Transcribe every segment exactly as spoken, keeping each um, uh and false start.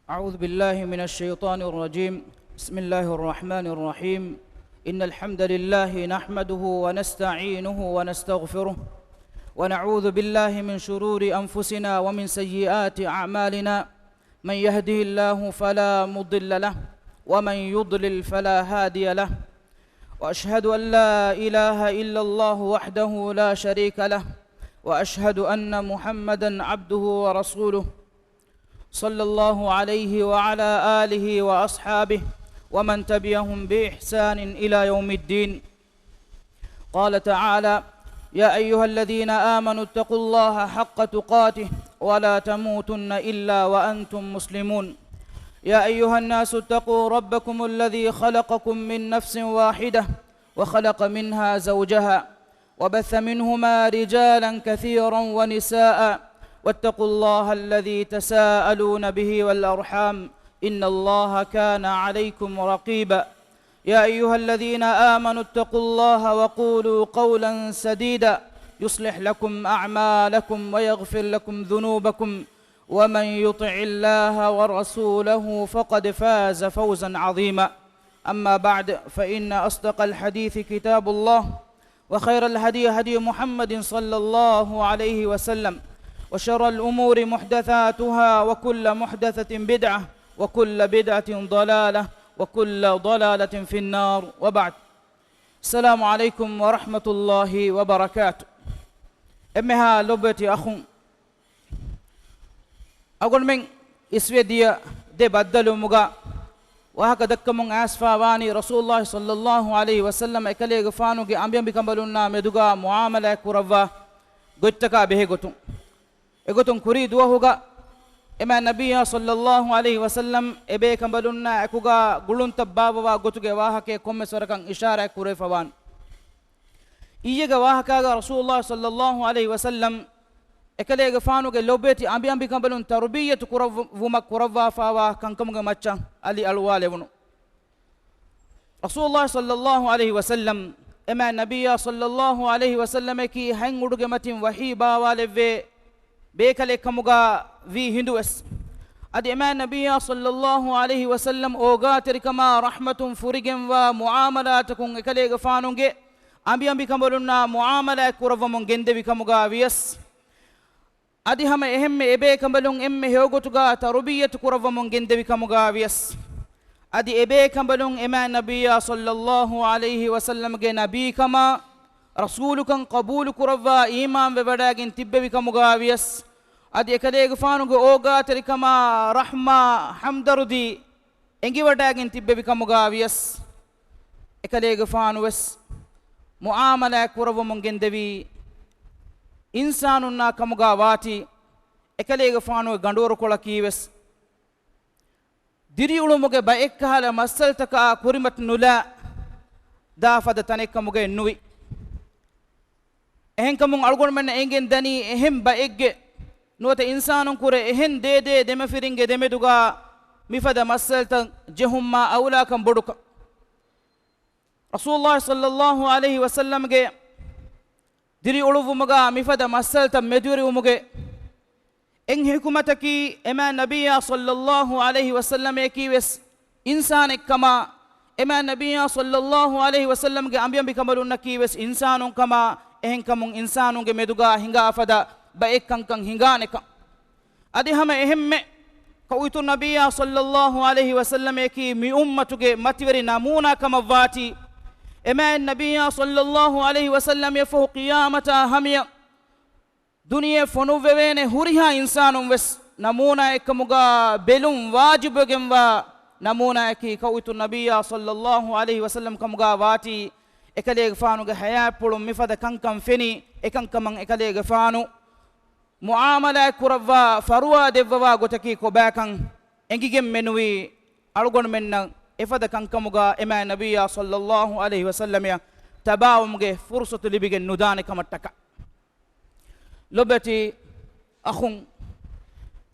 أعوذ بالله من الشيطان الرجيم. بسم الله الرحمن الرحيم. إن الحمد لله نحمده ونستعينه ونستغفره، ونعوذ بالله من شرور أنفسنا ومن سيئات أعمالنا. من يهده الله فلا مضل له، ومن يضلل فلا هادي له. وأشهد أن لا إله إلا الله وحده لا شريك له، وأشهد أن محمدا عبده ورسوله، صلى الله عليه وعلى آله وأصحابه ومن تبعهم بإحسان إلى يوم الدين. قال تعالى: يا أيها الذين آمنوا اتقوا الله حق تقاته ولا تموتن إلا وأنتم مسلمون. يا أيها الناس اتقوا ربكم الذي خلقكم من نفس واحدة وخلق منها زوجها وبث منهما رجالا كثيرا ونساء، واتقوا الله الذي تساءلون به والأرحام، إن الله كان عليكم رقيبا. يا أيها الذين آمنوا اتقوا الله وقولوا قولا سديدا، يصلح لكم أعمالكم ويغفر لكم ذنوبكم، ومن يطع الله ورسوله فقد فاز فوزا عظيما. أما بعد، فإن أصدق الحديث كتاب الله، وخير الهدي هدي محمد صلى الله عليه وسلم، وشر الأمور محدثاتها، وكل محدثة بدعة، وكل بدعة ضلالة، وكل ضلالة في النار، وبعد. السلام عليكم ورحمة الله وبركاته. އެންމެހާ ލޮބުވެތި އަޚުން، އަޅުގަނޑުމެން އިސްވެ ދިޔަ ދެ ބައްދަލުވުމުގަ ވާހަކަ ދައްކަމުން އައިސްފާ ވާނީ، ރަސޫލުﷲ ޞައްލަﷲ ޢަލައިހި ވަސައްލަމަ އެކަލޭގެފާނުގެ އަނބިއަނބިކަނބަލުންނާ މެދުގަ މުޢާމަލާތް ކުރައްވާ ގޮތްތަކާ ބެހޭ ގޮތުން. އެގޮތުން ކުރީ ދުވަހުގަ އެމާ ނަބިއްޔާ ޞައްލަﷲ ޢަލައިހި ވަސައްލަމް އެބޭކަނބަލުންނާ އެކުގަ ގުޅުންތައް ބާއްވަވާ ގޮތުގެ ވާހަކައެއް ކޮންމެސް ވަރަކަށް އިޝާރާތް ކުރެވިފަ ވާން. އިއްޔެގެ ވާހަކާގަ ރަސޫލުﷲ ޞައްލަﷲ ޢަލައިހި ވަސައްލަމް އެކަލޭގެފާނުގެ ލޮބުވެތި އަނބިއަނބިކަނބަލުން ތަރުބިއްޔަތު ކުރައްވުމަށް ކުރައްވާފާވާ ކަންކަމުގެ މައްޗަށް އަލި އަޅުވާލެވުނު. ރަސޫލުﷲ ޞައްލަﷲ ޢަލައިހި ވަސައްލަމް، އެމާ ނަބިއްޔާ ޞައްލަﷲ ޢަލައިހި ވަސައްލަމަކީ ހަތް އުޑުގެ މަތިން ވަޙީ ބާވާލެއްވޭ ބޭކަލެއް ކަމުގަ ވީ ހިނދުވެސް، އަދި އެމާ ނަބިއްޔާ ޞައްލަﷲ ޢަލައިހި ވަސައްލަމް އޯގާތެރިކަމާ ރަޙްމަތުން ފުރިގެންވާ މުޢާމަލާތަކުން އެކަލޭގެފާނުގެ އަނބިއަނބިކަނބަލުންނާ މުޢާމަލާތް ކުރައްވަމުން ގެންދެވި ކަމުގަ ވިޔަސް، އަދި ހަމަ އެހެންމެ އެބޭކަނބަލުން އެންމެ ހެޔޮގޮތުގަ ތަރުބިއްޔަތު ކުރައްވަމުން ގެންދެވި ކަމުގަ ވިޔަސް، އަދި އެބޭކަނބަލުން އެމާ ނަބިއްޔާ ޞައްލަﷲ ޢަލައިހި ވަސައްލަމްގެ ނަބީކަމާ، ރަސޫލުކަން ޤަބޫލު ކުރައްވާ އީމާންވެވަޑައިގެން ތިއްބެވި ކަމުގަ ވިޔަސް، އަދި އެކަލޭގެފާނުގެ އޯގާތެރިކަމާ ރަޙްމާ ހަމްދަރުދީ އެނގިވަޑައިގެން ތިއްބެވި ކަމުގަ ވިޔަސް، އެކަލޭގެފާނުވެސް މުޢާމަލާތް ކުރައްވަމުން ގެންދެވީ އިންސާނުންނާ ކަމުގަ ވާތީ، އެކަލޭގެފާނުގެ ގަނޑުވަރުކޮޅަކީވެސް ދިރިއުޅުމުގެ ބައެއްކަހަލަ މައްސަލަތަކާ ކުރިމަތި ނުލާ ދާ ފަދަ ތަނެއްކަމުގައެއް ނުވި. އެހެންކަމުން އަޅުގަނޑުމެންނަށް އެނގެން ދަނީ އެހެން ބައެއްގެ ނުވަތަ އިންސާނުންކުރެ އެހެން ދޭދޭ ދެމަފިރިންގެ ދެމެދުގަ މިފަދަ މައްސަލަތައް ޖެހުމާ އައުލާކަން ބޮޑުކަން. ރަސޫލުﷲ ޞައްލަﷲ ޢަލައިހި ވަސައްލަމްގެ ދިރިއުޅުއްވުމުގަ މިފަދަ މައްސަލަތައް މެދުވެރިވުމުގެ އެއް ޙިކުމަތަކީ، އެމާ ނަބިއްޔާ ޞައްލަﷲ ޢަލައިހި ވަސައްލަމަކީވެސް އިންސާނެއްކަމާ، އެމާ ނަބިއްޔާ ޞައްލަﷲ ޢަލައިހި ވަސައްލަމްގެ އަނބިއަނބިކަނބަލުންނަކީވެސް އިންސާނުންކަމާ، އެހެންކަމުން އިންސާނުންގެ މެދުގަ ހިނގާ ފަދަ ބައެއް ކަންކަން ހިނގާނެކަން. އަދި ހަމަ އެހެންމެ ކައުއިތު ނަބިއްޔާ ޞައްލަﷲ ޢަލައިހި ވަސައްލަމަކީ މި އުއްމަތުގެ މަތިވެރި ނަމޫނާ ކަމަށްވާތީ، އެމާ ނަބިއްޔާ ޞައްލަﷲ ޢަލައިހި ވަސައްލަމަށްފަހު ޤިޔާމަތާ ހަމަޔަށް ދުނިޔެ ފޮނުއްވެވޭނެ ހުރިހާ އިންސާނުން ވެސް ނަމޫނާއެއްކަމުގަ ބެލުން ވާޖިބުވެގެންވާ ނަމޫނާއަކީ ކައުއިތު ނަބިއްޔާ ޞައްލަﷲ ޢަލައިހި ވަސައްލަމް ކަމުގަ ވާތީ، އެކަލޭގެފާނުގެ ޙަޔާތްޕުޅުން މިފަދަ ކަންކަން ފެނި، އެކަންކަމަށް އެކަލޭގެފާނު މުޢާމަލާތް ކުރައްވާ ފަރުވާ ދެއްވަވާ ގޮތަކީ ކޮބާކަން އެނގިގެން މެނުވީ، އަޅުގަނޑުމެންނަށް އެފަދަ ކަންކަމުގަ އެމާ ނަބިއްޔާ ޞައްލަﷲ ޢަލައިހި ވަސައްލަމަށް ތަބާވުމުގެ ފުރުޞަތު ލިބިގެން ނުދާނެ ކަމަށްޓަކާ. ލޮބުވެތި އަޚުން،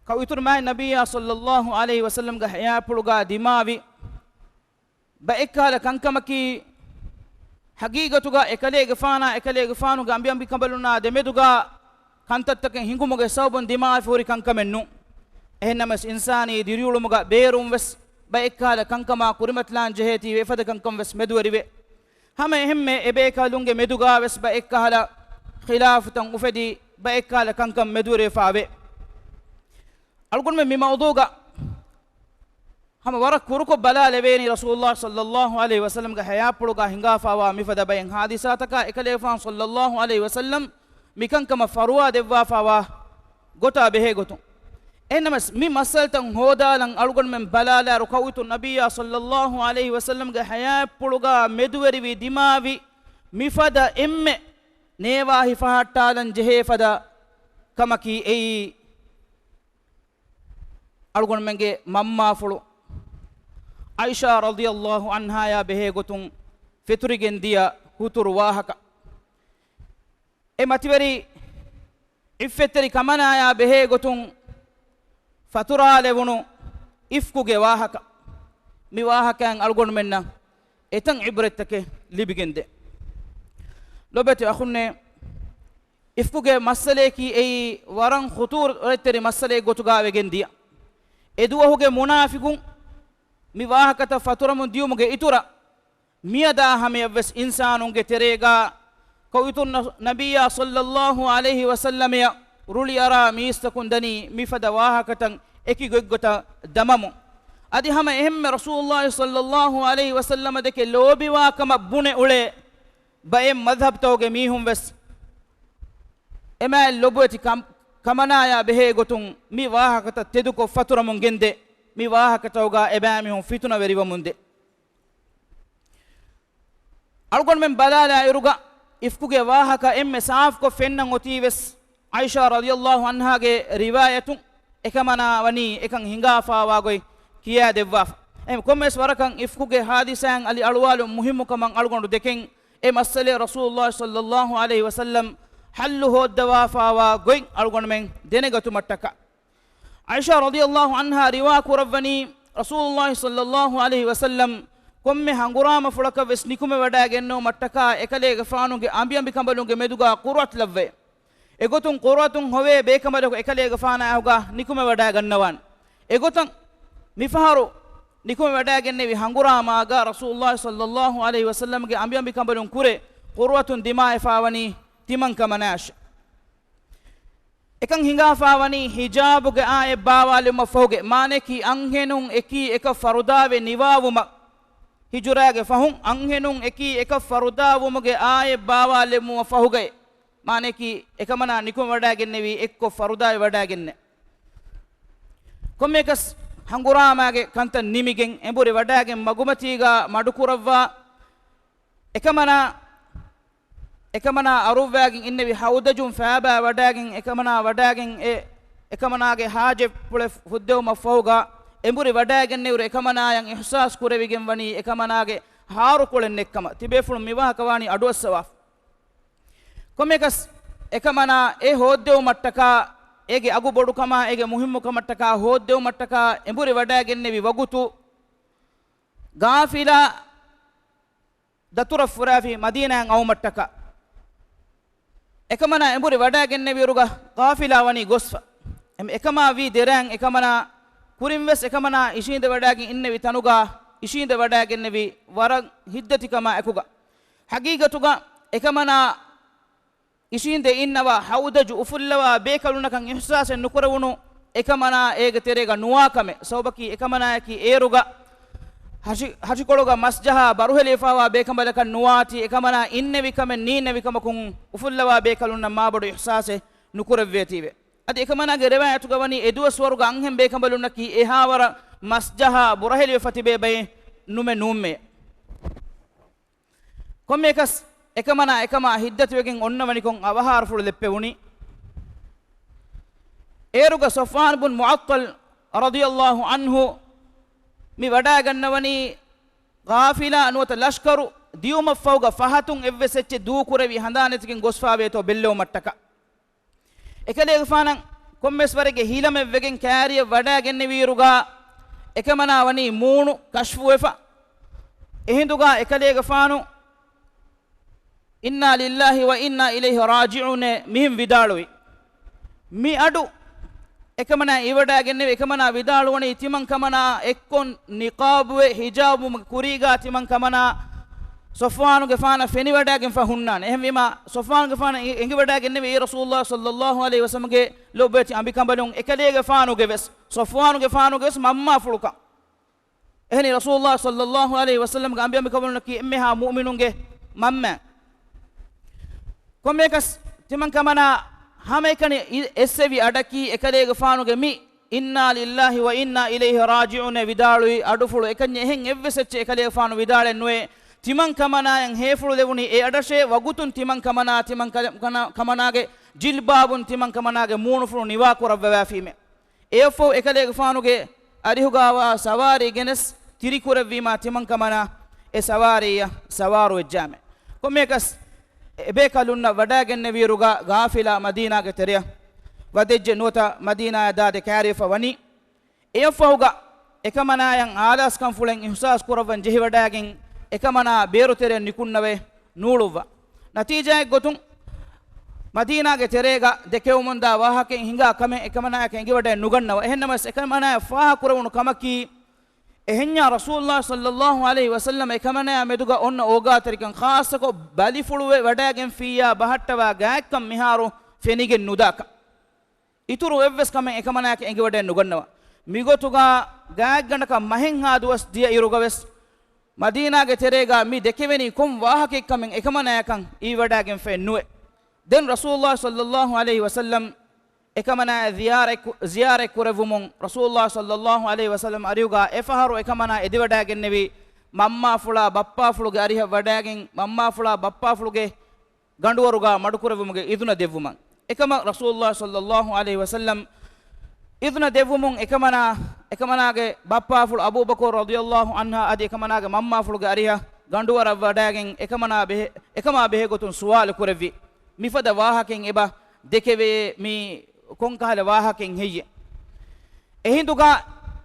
ކައުއިތުރު މާތް ނަބިއްޔާ ޞައްލަﷲ ޢަލައިހި ވަސައްލަމްގެ ޙަޔާތްޕުޅުގަ ދިމާވި ބައެއްކަހަލަ ކަންކަމަކީ، ޙަޤީޤަތުގަ އެކަލޭގެފާނާ އެކަލޭގެފާނުގެ އަނބިއަނބިކަނބަލުންނާ ދެމެދުގަ ކަންތައްތަކެއް ހިނގުމުގެ ސަބަބުން ދިމާވެފަ ހުރި ކަންކަމެއް ނޫން. އެހެންނަމަވެސް، އިންސާނީ ދިރިއުޅުމުގަ ބޭރުން ވެސް ބައެއްކަހަލަ ކަންކަމާ ކުރިމަތިލާން ޖެހޭތީ އެފަދަ ކަންކަން ވެސް މެދުވެރިވޭ. ހަމަ އެހެންމެ އެބޭކަލުންގެ މެދުގާ ވެސް ބައެއްކަހަލަ ޚިލާފުތައް އުފެދި، ބައެއްކަހަލަ ކަންކަން މެދުވެރިވެފާވޭ. އަޅުގަނޑުމެން މި މައުޟޫގަ ހަމަ ވަރަށް ކުރުކޮށް ބަލާލެވޭނީ، ރަސޫލުﷲ ޞައްލަﷲ ޢަލައިހި ވަސައްލަމްގެ ޙަޔާތްޕުޅުގަ ހިނގާފާވާ މިފަދަ ބައެއް ޙާދިސާތަކާ، އެކަލޭގެފާނު ޞައްލަﷲ ޢަލައިހި ވަސައްލަމް މިކަންކަމަށް ފަރުވާ ދެއްވާފާވާ ގޮތާ ބެހޭ ގޮތުން. އެހެންނަމަވެސް، މި މައްސަލަތައް ހޯދާލަން އަޅުގަނޑުމެން ބަލާލާއިރު، ކައުއިތު ނަބިއްޔާ ޞައްލަﷲ ޢަލައިހި ވަސައްލަމްގެ ޙަޔާތްޕުޅުގަ މެދުވެރިވި ދިމާވި މިފަދަ އެންމެ ނޭވާ ހިފަހައްޓާލަން ޖެހޭ ފަދަ ކަމަކީ އެއީ، އަޅުގަނޑުމެންގެ މަންމާފުޅު ޢާއިޝާ ރަޟިޔަﷲ ޢަންހާޔާ ބެހޭ ގޮތުން ފެތުރިގެން ދިޔަ ހުތުރު ވާހަކަ. އެ މަތިވެރި ޢިއްފަތްތެރި ކަމަނާޔާ ބެހޭ ގޮތުން ފަތުރާލެވުނު އިފްކުގެ ވާހަކަ. މި ވާހަކައިން އަޅުގަނޑުމެންނަށް އެތައް ޢިބްރަތްތަކެއް ލިބިގެންދޭ. ލޮބެތި އަޚުންނޭ، އިފްކުގެ މައްސަލަޔަކީ އެއީ ވަރަށް ޚުޠޫރަތްތެރި މައްސަލައެއް ގޮތުގަ ވެގެން ދިޔަ. އެ ދުވަހުގެ މުނާފިޤުން މި ވާހަކަތައް ފަތުރަމުން ދިޔުމުގެ އިތުރަށް، މިއަދާ ހަމަޔަށްވެސް އިންސާނުންގެ ތެރޭގަ ކައުއިތުން ނަ-، ނަބިއްޔާ ޞައްލަﷲ ޢަލައިހި ވަސައްލަމަޔަށް ރުޅިއަރާ މީސްތަކުން ދަނީ މިފަދަ ވާހަކަތައް އެކި ގޮތްގޮތަށް ދަމަމުން. އަދި ހަމަ އެހެންމެ ރަސޫލުﷲ ޞައްލަﷲ ޢަލައިހި ވަސައްލަމަ ދެކެ ލޯބިވާ ކަމަށް ބުނެ އުޅޭ ބައެއް މަޛްހަބްތަކުގެ މީހުން ވެސް އެމާތް ލޮބުވެތި ކަމް-، ކަމަނާޔާ ބެހޭ ގޮތުން މި ވާހަކަތައް ތެދުކޮށް ފަތުރަމުން ގެންދޭ. މި ވާހަކަތަކުގަ އެބައިމީހުން ފިތުނަވެރިވަމުން ދޭ. އަޅުގަނޑުމެން ބަލާލާ އިރުގަ އިފްކުގެ ވާހަކަ އެންމެ ސާފުކޮށް ފެންނަން އޮތީ ވެސް ޢާއިޝާ ރަޟިޔަﷲ ޢަންހާގެ ރިވާޔަތުން. އެކަމަނާ ވަނީ އެކަން ހިނގާފާވާ ގޮތް ކިޔާ ދެއްވާފަ. އެހެން ކޮންމެސް ވަރަކަށް އިފްކުގެ ޙާދިސާއިން އަލި އަޅުވާލުން މުހިއްމު ކަމަށް އަޅުގަނޑު ދެކެން، އެ މައްސަލައެއް ރަސޫލުﷲ ޞައްލަﷲ ޢަލައިހި ވަސައްލަމް ޙައްލު ހޯއްދަވާފާވާ ގޮތް އަޅުގަނޑުމެން ދެނެގަތުމަށްޓަކާ. ޢާއިޝާ ރަޟިޔަﷲ ޢަންހާ ރިވާ ކުރައްވަނީ، ރަސޫލުﷲ ޞައްލަﷲ ޢަލައިހި ވަސައްލަމް ކޮންމެ ހަނގުރާމަފުޅަކަށް ވެސް ނިކުމެވަޑައިގެންނެވުމަށްޓަކާ އެކަލޭގެފާނުގެ އަނބިއަނބިކަނބަލުންގެ މެދުގަ ޤުރުއަތު ލައްވައޭ. އެގޮތުން ޤުރުއަތުން ހޮވޭ ބޭކަނބަލަކު އެކަލޭގެފާނާއެކުގަ ނިކުމެވަޑައިގަންނަވާނެ. އެގޮތަށް މިފަހަރު ނިކުމެވަޑައިގެންނެވި ހަނގުރާމާގަ ރަސޫލުﷲ ޞައްލަﷲ ޢަލައިހި ވަސައްލަމްގެ އަނބިއަނބިކަނބަލުން ކުރެ ޤުރުއަތުން ދިމާވެފާވަނީ ތިމަންކަމަނާއަށެ. އެކަން ހިނގާފާވަނީ ހިޖާބުގެ އާޔަތް ބާވާލުމަށް ފަހުގެ، މާނައަކީ އަންހެނުން އެކީ އެކަށް ފަރުދާވެ ނިވާވުމަށް، ހިޖުރާގެ ފަހުން އަންހެނުން އެކީ އެކަށް ފަރުދާވުމުގެ އާޔަތް ބާވާލެއްވުމަށް ފަހުގައި، މާނައަކީ އެކަމަނާ ނިކުމެވަޑައިގެންނެވީ އެއްކޮށް ފަރުދާވެވަޑައިގެންނެ. ކޮންމެއަކަސް ހަނގުރާމާގެ ކަންތައް ނިމިގެން އެނބުރި ވަޑައިގެން މަގުމަތީގަ މަޑުކުރައްވާ، އެކަމަނާ، އެކަމަނާ އަރުއްވައިގެން އިންނެވި ހައުދަޖުން ފައިބާ ވަޑައިގެން، އެކަމަނާ ވަޑައިގެން އެ، އެކަމަނާގެ ހާޖަތްޕުޅެއް ފުއްދެވުމަށް ފަހުގަ، އެނބުރި ވަޑައިގެންނެވިއިރު އެކަމަނާޔަށް އިޙްސާސް ކުރެވިގެން ވަނީ އެކަމަނާގެ ހާރުކޮޅެއް ނެތްކަމަށް. ތިބޭފުޅުން މިވާހަކަ ވާނީ އަޑުއައްސަވާފަ. ކޮންމެއަކަސް އެކަމަނާ އެ ހޯއްދެވުމަށްޓަކާ، އޭގެ އަގު ބޮޑުކަމާ، އޭގެ މުހިއްމުކަމަށްޓަކާ، ހޯއްދެވުމަށްޓަކާ އެނބުރި ވަޑައިގެންނެވި ވަގުތު، ޤާފިލާ ދަތުރަށް ފުރާފި މަދީނާއަށް އައުމަށްޓަކާ، އެކަމަނާ އެނބުރި ވަޑައިގެންނެވިއިރުގަ ޤާފިލާ ވަނީ ގޮސްފަ. އެމަ-، އެކަމާ ވީ ދެރައިން އެކަމަނާ ކުރިން ވެސް އެކަމަނާ އިށީނދެ ވަޑައިގެން އިންނެވި ތަނުގަ އިށީނދެ ވަޑައިގެންނެވި ވަރަށް ހިތްދަތިކަމާ އެކުގަ. ޙަޤީޤަތުގަ އެކަމަނާ އިށީނދެ އިންނަވާ ހައުދަޖު އުފުއްލަވާ ބޭކަލުންނަކަށް އިޙްސާސެއް ނުކުރެވުނު އެކަމަނާ އޭގެ ތެރޭގަ ނުވާ ކަމެއް. ސަބަބަކީ އެކަމަނާޔަކީ އޭރުގަ ހަށި-، ހަށިކޮޅުގަ މަސްޖަހާ ބަރުހެލިވެފާވާ ބޭކަނބަލަކަށް ނުވާތީ، އެކަމަނާ އިންނެވި ކަމެއް ނީންނެވި ކަމަކުން އުފުއްލަވާ ބޭކަލުންނަށް މާބޮޑު އިޙްސާސެއް ނުކުރެއްވޭތީވެ. އަދި އެކަމަނާގެ ރިވާޔަތުގަ ވަނީ އެދުވަސްވަރުގަ އަންހެން ބޭކަނބަލުންނަކީ އެހާވަރަށް މަސްޖަހާ ބުރަހެލިވެފަ ތިބޭ ބައެއް ނުމެ ނޫންމެޔެ. ކޮންމެއަކަސް އެކަމަނާ އެކަމާ ހިތްދަތިވެގެން އޮންނަވަނިކޮށް އަވަހާރަފުޅު ލެއްޕެވުނީ. އޭރުގަ ޞަފްވާން ބުން މުޢައްޠަލް ރަޟިޔަﷲ ޢަންހު މި ވަޑައިގަންނަވަނީ ޤާފިލާ ނުވަތަ ލަޝްކަރު ދިޔުމަށްފަހުގަ ފަހަތުން އެއްވެސް އެއްޗެއް ދޫކުރެވި ހަނދާނެތަކެއް ގޮސްފާވޭތޯ ބެއްލެވުމަށްޓަކާ. އެކަލޭގެފާނަށް ކޮންމެސް ވަރެއްގެ ހިލަމެއް ވެގެން ކާރިއަށް ވަޑައިގެންނެވިއިރުގަ، އެކަމަނާ ވަނީ މޫނު ކަޝްފުވެފަ. އެހިނދުގަ އެކަލޭގެފާނު، "އިންނާ ލިއްލާހި ވަ އިންނާ އިލައިހި ރާޖިޢޫން" މިހެން ވިދާޅުވި. މި އަޑު އެކަމަނާ އިވަޑާގެންނެވި. އެކަމަނާ ވިދާޅުވަނީ ތިމަން ކަމަނާ އެއްކޮށް ނިޤާބުވެ ހިޖާބު ކުރީގާ ތިމަން ކަމަނާ ޞަފްވާނުގެފާނަށް ފެނިވަޑާގެންފަ ހުންނާނެ. އެހެންވީމާ ޞަފްވާނުގެފާނަށް އެ-، އެނގިވަޑާގެންނެވި ރަސޫލުﷲ ޞައްލައްލާހު ޢަލައިހި ވަސައްލަމްގެ ލޮބުވެތި އަނބިކަނބަލުން އެކަލޭގެފާނުގެ ވެސް، ޞަފްވާނުގެފާނުގެ ވެސް މަންމާފުޅުކަން. އެހެނީ ރަސޫލުﷲ ޞައްލައްލާހު ޢަލައިހި ވަސައްލަމްގެ އަނބި އަނބިކަނބަލުންނަކީ އެންމެހާ މުއުމިނުންގެ މަންމަ. ކޮންމެއަކަސް ތިމަން ކަމަނާ ހަމައެކަނި އި-، އެއްސެވި އަޑަކީ އެކަލޭގެފާނުގެ މި "އިންނާ ލިއްލާހި ވަ އިންނާ އިލައިހި ރާޖިޢޫން" ވިދާޅުވި އަޑުފުޅު އެކަންޏެއް. އެހެން އެއްވެސް އެއްޗެއް އެކަލޭގެފާނު ވިދާޅެއް ނުވޭ. ތިމަން ކަމަނާޔަށް ހޭފުޅު ލެވުނީ އެ އަޑަށޭ، ވަގުތުން ތިމަން ކަމަނާ، ތިމަން ކަ-، ކަނާ-، ކަމަނާގެ ޖިލްބާބުން ތިމަން ކަމަނާގެ މޫނުފުޅު ނިވާކުރައްވަވާފީމޭ. އެއަށްފަހު އެކަލޭގެފާނުގެ އަރިހުގާވާ ސަވާރީ ގެނެސް ތިރިކުރެއްވީމާ ތިމަން ކަމަނާ އެ ސަވާރީއަށް ސަވާރުވެއްޖާމެ. ކޮންމެއަކަސް އެބޭކަލުންނަށް ވަޑާގެންނެވިއިރުގަ ގާފިލާ މަދީނާގެ ތެރެއަށް ވަދެއްޖެ ނުވަތަ މަދީނާއަށް ދާދެ ކައިރިވެފަ ވަނީ. އެއަށްފަހުގަ އެކަމަނާޔަށް އާލާސްކަންފުޅެއް އިހުސާސް ކުރައްވަން ޖެހިވަޑާގެން އެކަމަނާ ބޭރުތެރެއަށް ނިކުންނަވައި ނޫޅުއްވާ. ނަތީޖާއެއްގޮތުން މަދީނާގެ ތެރޭގަ ދެކެވުމުންދާ ވާހަކައެއް ހިނގާ ކަމެއް އެކަމަނާޔަކަށް އެނގިވަޑައެއް ނުގަންނަވަ. އެހެންނަމަވެސް އެކަމަނާޔަށް ފާހަކުރެވުނު ކަމަކީ، އެހެންޏާ ރަސޫލުﷲ ޞައްލައްލާހު ޢަލައިހި ވަސައްލަމަ އެކަމަނާޔާ މެދުގަ އޮންނަ އޯގާތެރިކަން، ޚާއްޞަކޮށް ބަލިފުޅުވެ ވަޑާގެންފިއްޔާ ބަހައްޓަވާ ގާތްކަން މިހާރު ފެނިގެން ނުދާކަން. އިތުރު އެއްވެސް ކަމެއް އެކަމަނާޔަކަށް އެނގިވަޑައެއް ނުގަންނަވާ. މިގޮތުގަ ގާތްގަނޑަކަށް މަހެއްހާ ދުވަސް ދިޔައިރުގަވެސް މަދީނާގެ ތެރޭގަ މި ދެކެވެނީ ކޮން ވާހަކައެއްކަމެއް އެކަމަނާޔަކަށް އިވިވަޑާގެންފައެއް ނުވޭ. ދެން ރަސޫލުﷲ ޞައްލައްލާހު ޢަލައިހި ވަސައްލަމް އެކަމަނާޔަށް ޒިޔާރަތް ކު-، ޒިޔާރަތް ކުރެއްވުމުން ރަސޫލުﷲ ޞައްލައްލާހު ޢަލައިހި ވަސައްލަމް އަރިހުގަ އެފަހަރު އެކަމަނާ އެދިވަޑާގެންނެވި މަންމާފުޅާ ބައްޕާފުޅުގެ އަރިހަށް ވަޑާގެން މަންމާފުޅާ ބައްޕާފުޅުގެ ގަނޑުވަރުގަ މަޑުކުރެއްވުމުގެ އިޒުނަ ދެއްވުމަށް. އެކަމަށް ރަސޫލުﷲ ޞައްލައްލާހު ޢަލައިހި ވަސައްލަމް އިޒުނަ ދެއްވުމުން އެކަމަނާ، އެކަމަނާގެ ބައްޕާފުޅު އަބޫބަކުރު ރަޟިޔައްލާހު ޢަންހާ އަދި އެކަމަނާގެ މަންމާފުޅުގެ އަރިހަށް ގަނޑުވަރަށް ވަޑާގެން އެކަމަނާ ބެހޭ، އެކަމާ ބެހޭގޮތުން ސުވާލު ކުރެއްވި. މިފަދަ ވާހަކައެއް އެބަ ދެކެވޭ، މީ ކޮންކަހަލަ ވާހަކައެއް ހެއްޔެ؟ އެހިނދުގަ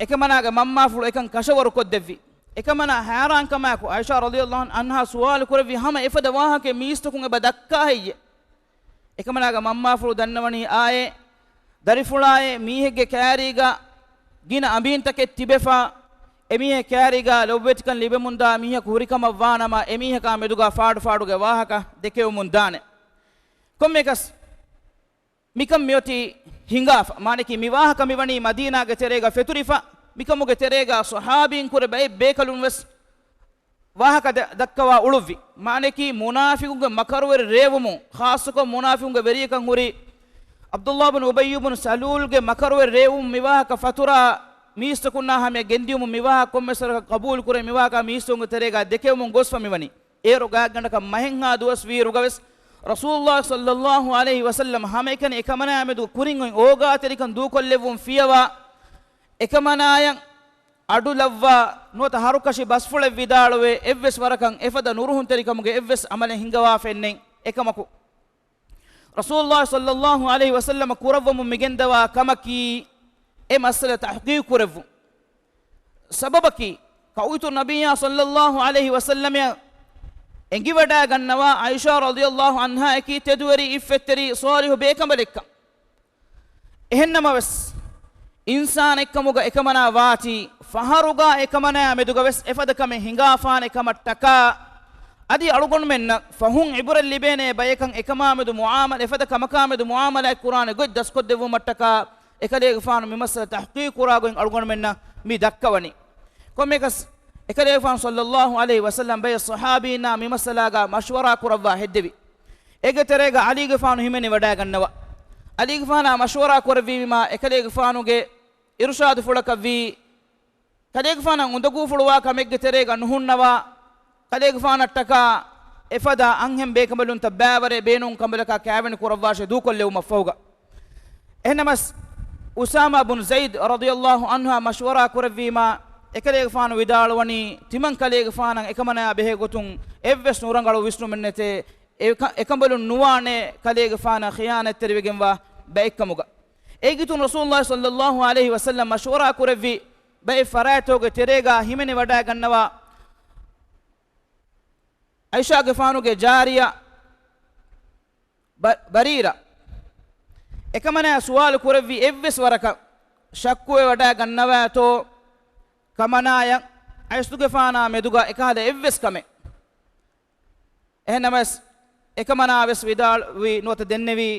އެކަމަނާގެ މަންމާފުޅު އެކަން ކަށަވަރުކޮށްދެއްވި. އެކަމަނާ ހައިރާންކަމާއެކު ޢާއިޝާ ރަޟިޔައްލާހު ޢަންހާ ސުވާލު ކުރެއްވި، ހަމަ އެފަދަ ވާހަކައެއް މީސްތަކުން އެބަ ދައްކާ ހެއްޔެ؟ އެކަމަނާގެ މަންމާފުޅު ދަންނަވަނީ އާއޭ، ދަރިފުޅާއޭ، މީހެއްގެ ކައިރީގަ ގިނަ އަނބީންތަކެއް ތިބެފަ، އެމީހެއް ކައިރީގަ ލޮބުވެތިކަން ލިބެމުންދާ މީހަކު ހުރިކަމަށްވާނަމަ، އެމީހަކާ މެދުގަ ފާޑުފާޑުގެ ވާހަކަ ދެކެވެމުންދާނެ. ކޮންމެއަކަސް މިކަން މިއޮތީ ހިނގާފަ. މާނައަކީ މި ވާހަކަ މިވަނީ މަދީނާގެ ތެރޭގަ ފެތުރިފަ. މިކަމުގެ ތެރޭގަ ޞަޙާބީން ކުރެ ބައެއް ބޭކަލުން ވެސް ވާހަކަ ދަ-، ދައްކަވާ އުޅުއްވި. މާނައަކީ މުނާފިޤުންގެ މަކަރުވެރި ރޭވުމުން، ޚާއްޞަކޮށް މުނާފިޤުންގެ ވެރިޔަކަށް ހުރި ޢަބްދުﷲ ބިން އުބައްޔު ބިން ސަލޫލްގެ މަކަރުވެރި ރޭވުމުން މި ވާހަކަ ފަތުރާ މީސްތަކުންނާ ހަމަޔަށް ގެންދިޔުމުން މި ވާހަކަ ކޮންމެސް ވަރަކަށް ޤަބޫލު ކުރެ މި ވާހަކަ މީސްތަކުންގެ ތެރޭގަ ދެކެވެމުން ގޮސްފަ މިވަނީ. އޭރު ގާތްގަނޑަކަށް މަހެއްހާ ދުވަސް ވީއިރުގަވެސް ރަސޫލުﷲ ޞައްލައްލާހު ޢަލައިހި ވަސައްލަމް ހަމައެކަނި އެކަމަނާ މެދު ކުރިން އޮތް އޯގާތެރިކަން ދޫކޮށްލެއްވުން ފިޔަވާ، އެކަމަނާޔަށް އަޑު ލައްވާ ނުވަތަ ހަރުކަށި ބަސްފުޅެއް ވިދާޅުވެ އެއްވެސް ވަރަކަށް އެފަދަ ނުރުހުންތެރިކަމުގެ އެއްވެސް ޢަމަލެއް ހިނގަވާފައެއް ނެތް. އެކަމަކު، ރަސޫލުﷲ ޞައްލައްލާހު ޢަލައިހި ވަސައްލަމަ ކުރައްވަމުން މިގެންދަވާ ކަމަކީ، އެ މައްސަލަ ތަޙްޤީޤު ކުރެއްވުން. ސަބަބަކީ، ކައުއިތު ނަބިއްޔާ ޞައްލައްލާހު ޢަލައިހި ވަސައްލަމައަށް އެނގިވަޑާގަންނަވާ ޢާއިޝާ ރަޟިޔައްލާހު ޢަންހާއަކީ ތެދުވެރި އިއްފަތްތެރި ޞާލިޙު ބޭކަނބަލެއްކަން. އެހެންނަމަވެސް، އިންސާނެއްކަމުގަ އެކަމަނާ ވާތީ، ފަހަރުގަ އެކަމަނާ މެދުގަވެސް އެފަދަ ކަމެއް ހިނގާފާނެ ކަމަށްޓަކާ، އަދި އަޅުގަނޑުމެންނަށް ފަހުން ޢިބުރަތް ލިބޭނޭ ބަޔަކަށް އެކަމާ މެދު މުޢާމަލާ، އެފަދަ ކަމަކާ މެދު މުޢާމަލާތް ކުރާނެ ގޮތް ދަސްކޮށްދެއްވުމަށްޓަކާ، އެކަލޭގެފާނު މި މައްސަލަ ތަޙްޤީޤު ކުރާ ގޮތް އަޅުގަނޑުމެންނަށް މި ދައްކަވަނީ. ކޮންމެއަކަސް، އެކަލޭގެފާނު ޞައްލައްލާހު ޢަލައިހި ވަސައްލަމް ބައެއް ޞަޙާބީންނާ މި މައްސަލާގަ މަޝްވަރާ ކުރައްވާ ހެއްދެވި. އޭގެ ތެރޭގަ ޢަލީގެފާނު ހިމެނިވަޑާގަންނަވާ. ޢަލީގެފާނާ މަޝްވަރާ ކުރެއްވީމާ، އެކަލޭގެފާނުގެ އިރުޝާދުފުޅަކަށްވީ، ކަލޭގެފާނަށް އުނދަގޫފުޅުވާ ކަމެއްގެ ތެރޭގަ ނުހުންނަވާ، ކަލޭގެފާނަށްޓަކާ އެފަދަ އަންހެން ބޭކަނބަލުންތައް ބައިވަރެއް ބޭނުން ކަނބަލަކާ ކާވެނި ކުރައްވާށޭ ދޫކޮށްލެވުމަށްފަހުގަ. އެހެންނަމަސް، އުސާމާ ބުން ޒައިދް ރަޟިޔައްލާހު ޢަންހާ މަޝްވަރާ ކުރެއްވީމާ، އެކަލޭގެފާނު ވިދާޅުވަނީ، ތިމަން ކަލޭގެފާނަށް އެކަމަނާ ބެހޭގޮތުން އެއްވެސް ނުރަނގަޅު ވިސްނުމެއްނެތޭ، އެ ކަ-، އެކަނބަލުން ނުވާނެ ކަލޭގެފާނަށް ޚިޔާނަތްތެރިވެގެންވާ ބައެއްކަމުގަ. އޭގެއިތުރުން ރަސޫލުﷲ ޞައްލައްލާހު ޢަލައިހި ވަސައްލަމް މަޝްވަރާ ކުރެއްވި ބައެއް ފަރާތްތަކުގެ ތެރޭގަ ހިމެނިވަޑައިގަންނަވާ ޢާއިޝާގެފާނުގެ ޖާރިޔާ ބަ-، ބަރީރާ. އެކަމަނާ ސުވާލު ކުރެއްވި އެއްވެސް ވަރަކަށް ޝައްކުވެވަޑައިގަންނަވާތޯ ކަމަނާޔަށް އައިސްތުގެފާނާ މެދުގަ އެކަހަލަ އެއްވެސް ކަމެއް. އެހެންނަމަވެސް، އެކަމަނާ ވެސް ވިދާޅުވި ނުވަތަ ދެންނެވީ،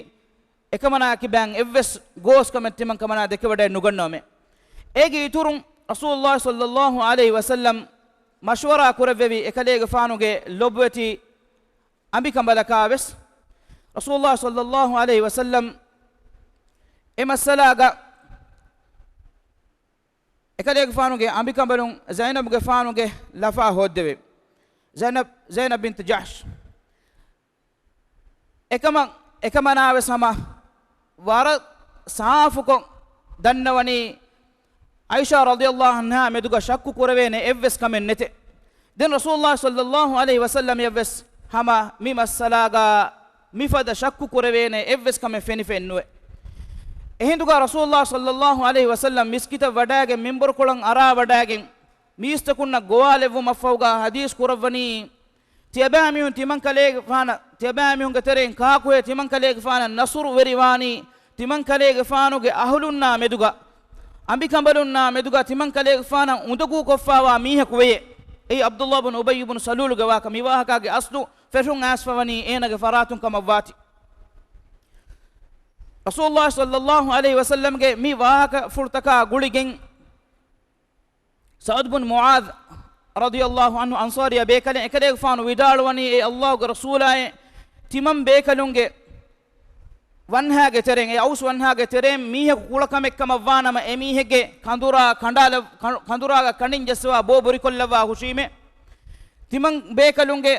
އެކަމަނާ ކިބައިން އެއްވެސް ގޯސް ކަމެއް ތިމަން ކަމަނާ ދެކެވަޑައެއް ނުގަންނަވަމޭ. އޭގެ އިތުރުން، ރަސޫލުﷲ ޞައްލަﷲ ޢަލައިހި ވަސައްލަމް މަޝްވަރާ ކުރެއްވެވި އެކަލޭގެފާނުގެ ލޮބުވެތި އަނބިކަނބަލަކާ ވެސް، ރަސޫލުﷲ ޞައްލަﷲ ޢަލައިހި ވަސައްލަމް އެ މައްސަލާގަ އެކަލޭގެފާނުގެ އަނބިކަނބަލުން ޒައިނަބުގެފާނުގެ ލަފާ ހޯއްދެވެ. ޒައިނަބް، ޒައިނަބް ބިންތު ޖަޙްޝް. އެކަމަށް، އެކަމަނާވެސް ހަމަ ވަރަށް ސާފުކޮށް ދަންނަވަނީ، ޢާއިޝާ ރަޟިޔަﷲ ޢަންހާ މެދުގަ ޝައްކު ކުރެވޭނެ އެއްވެސް ކަމެއް ނެތޭ. ދެން ރަސޫލުﷲ ޞައްލަﷲ ޢަލައިހި ވަސައްލަމަށްވެސް ހަމަ މި މައްސަލާގަ މިފަދަ ޝައްކު ކުރެވޭނެ އެއްވެސް ކަމެއް ފެނިފައެއް ނުވޭ. އެހިނދުގަ ރަސޫލުﷲ ޞައްލަﷲ ޢަލައިހި ވަސައްލަމް މިސްކިތަށް ވަޑައިގެން މިންބަރުކޮޅަށް އަރާވަޑައިގެން މީސްތަކުންނަށް ގޮވާލެއްވުމަށްފަހުގަ ޙަދީޘް ކުރައްވަނީ، ތިޔަބައިމީހުން ތިމަންކަލޭގެފާނަށް، ތިޔަބައިމީހުންގެ ތެރެއިން ކާކުހޭ ތިމަންކަލޭގެފާނަށް ނަޞްރު ވެރިވާނީ، ތިމަންކަލޭގެފާނުގެ އަހުލުންނާ މެދުގަ، އަނބިކަނބަލުންނާ މެދުގަ ތިމަންކަލޭގެފާނަށް އުނދަގޫކޮށްފާވާ މީހަކު ވެޔޭ. އެއީ ޢަބްދުﷲ ބުން އުބައްޔު ބުން ސަލޫލުގެ ވާހަކަ. މި ވާހަކާގެ އަސްލު ފެށުން އައިސްފަވަނީ އޭނާގެ ފަރާތުން ކަމަށްވާތީ. ރަސޫލުﷲ ޞައްލަﷲ ޢަލައިހި ވަސައްލަމްގެ މި ވާހަކަފުޅުތަކާ ގުޅިގެން، ސަޢުދު ބުން މުޢާޛް ރަޟިޔަﷲ ޢަންހު އަންޞާރީ ބޭކަލެއް، އެކަލޭގެފާނު ވިދާޅުވަނީ، އޭ ﷲގެ ރަސޫލާއޭ، ތިމަން ބޭކަލުންގެ ވަންހާގެ ތެރެއިން، އެ އައުސް ވަންހާގެ ތެރެއިން މީހަކު ކުޅަކަމެއް ކަމަށްވާނަމަ، އެ މީހެއްގެ ކަނދުރާ ކަނޑާލަ-، ކަ-، ކަނދުރާގަ ކަނޑިން ޖައްސަވާ ބޯ ބުރިކޮށްލައްވާ ހުށީމޭ. ތިމަން ބޭކަލުންގެ